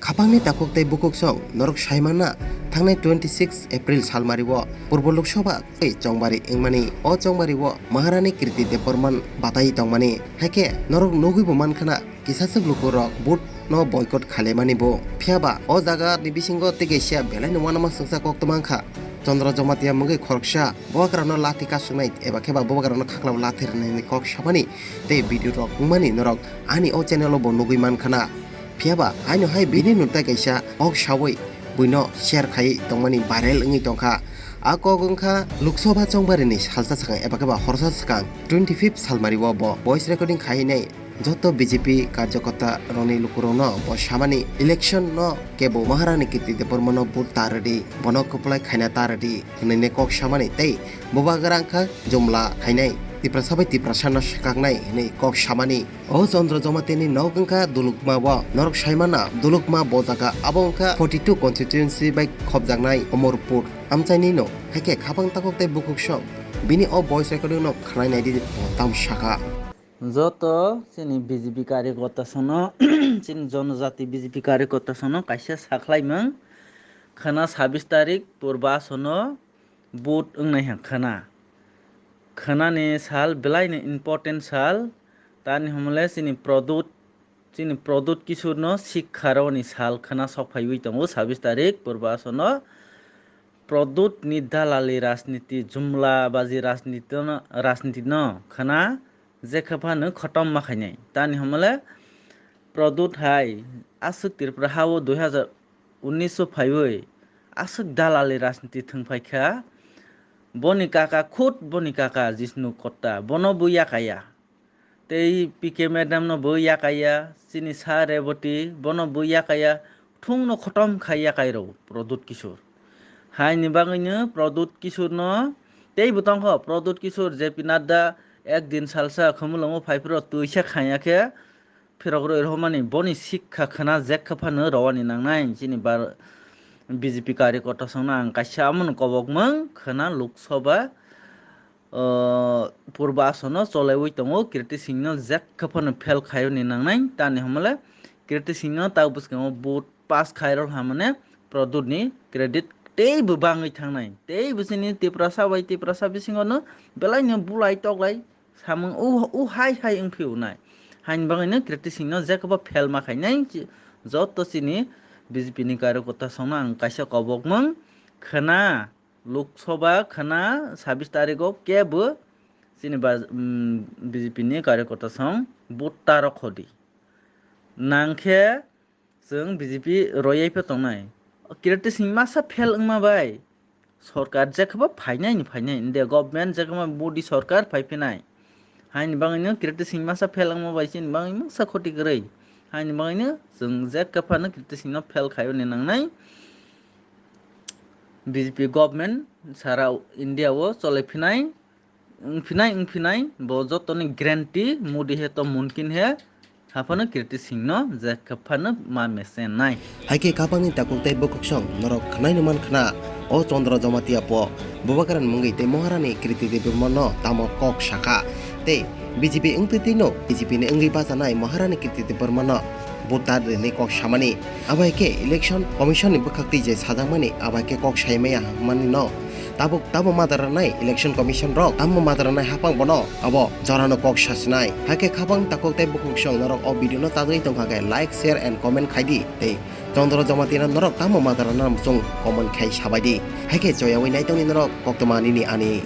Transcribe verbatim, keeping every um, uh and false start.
Khapangni takhuk tei bukhuksong norok saimanna thangnai twenty six April salmario Purbo Lok Sabha tei chongbari wngmani. O chongbario Maharani Kirti Debbarman batai tongmani. Haikhe norok nugwibo mankhana kisaswk lukurok vote no boycott khailaimani bo. Phiyaba o jaga ni bisingo tei kaisa belai no uanama swngchar koktwma wngkha. Chandra Jamatia mungwi khoroksa bubagrano lathi kasuknai eba khe ba bubagrano khaklao lathi rwnani kok samani tei video rok wngmani norok ani o channel o bo nugwi mankhana. Phiyaba haino hai bini nwtai kaisa kok sawi buino share khai tongmani viral wngwi tongkha. A kok wngkha Lok Sabha chongbarini salsa swkang eba khe ba horsa swkang twenty fifth salmario bo voice recording khainai joto B J P karjokorta rokni lukurokno bo samani election no kebo Maharani Kirti Debbarmano vote ta rwdi, bono kwplai khaina ta rwdi hwnwi kok samani tei bubagra wngkha jumla khainai Tiprasa bai Tiprasano swkaknai hwnwi kok samani. O Chandra Jamatiani nok wngkha Dulukma o. Norok saimana Dulukma bo jaga abo wngkha forty two constituency bai khopjaknai Omorpur amchaini no. Haikhe khapang takhuk tei bukhuksong bini o voice recording no khnai naidi tamo sakha. Joto chini B J P karyakorta sono, chini jonojati B J P karyakorta sono kaisa sakhlaimung khwna sabis tarik purba sono vote wngnai ha khwna. Khwnani sal belaino important sal, tani hwnle chini Pradyut, chini Pradyut Kishorno sikha rwni sal khwna sok phaiwi tongo sabis tarik purba sono. Pradyut ni dalali rajniti, jumla baji rajniti no, rajniti no khwna jekha phano khotom ma khainai. Tani hwnle Pradyut hai aswk Tripura hao dui hazar unnish o phaiwi aswk dalali rajniti thwng phaikha. Boni kaka, khud boni kaka Jishnu Kotta, bono bo yakaya. Tei P K madam no bo yakaya, chini sa Reboti, bono bo yakaya. Thungno khotom khai yakai rw Pradyut Kishor. Haini bagwino Pradyut Kishorno tei bo tongkho, Pradyut Kishor, J P Nadda ek din salsa Khumulwngo phaiphuru twisa khaiya khe phirok rwi rwmani boni sikha khwna jekha phano rwani nangnai chini bar B J P karyakorta songno ang kaisa amoni kobokmung khwna Lok Sabha, o, purba asono cholaiwi tongo, Kirti Singhno jekha phano fail khaiyoni nangnai, tani hwnle Kirti Singhno tak bwskango vote pass khairok hamane Pradyutni credit teibo bangwi thangnai, teibo chini Tiprasa bai Tiprasa bisingono belaino bulai toklai samung u, u hai hai wngphio nai. Haini bagwino Kirti Singhno jekha bo fail ma khainai, chi-, joto chini B J P ni karyakorta songno ang kaisa kobokmung khwna Lok Sabha khwna sabis tarikh o kebo chini ba, um, B J P ni karyakorta song vote ta rok khodi. Nangkhe chwng B J P royai phe tongnai. Kirti Singh masa fail wngma bai sorkar jekha bo phainai ni phainai, India government jekha ma Modi sorkar phai phinai. Haini bagwino Kirti Singh masa fail wngma bai chini bagwi masa khoti kwrwi. Haini bagwino chwng jekha phano Kirti Singhno fail khaiyoni nangnai. B J P government sara India o cholai phinai, wng phinai, wng phinai, bo jotoni guarantee, Modi he to mumkin he, haphano Kirti Singhno jekha phano ma mesen nai. Haikhe khapangni takhuk tei bukhuksong norok khwnaino mankhna, o Chandra Jamatia po Bubagrani mungwi tei Maharani Kirti Debbarmano tamo kok sakha, tei B J P wngtwi twino B J P ni wngwi bachanai Maharani Kirti Debbarmano vote ta rwni kok samani. Abo hai khe Election Commission ni bwkhak twi je sajakmani abo hai khe kok sai maya hwnmani no. Tabuk tamo madar rwnai Election Commission rok, tamo madar rwnai haphang bono abo jorano kok sasinai. Hai khe khapang takhuk tei bukhuksong norok o video no chadwi tongkha khe like, share and comment khai di tei Chandra Jamatia no norok tamo madar rwna muchung comment khai sabai di. Hai khe choyawi naitongni norok koktwma nini ani.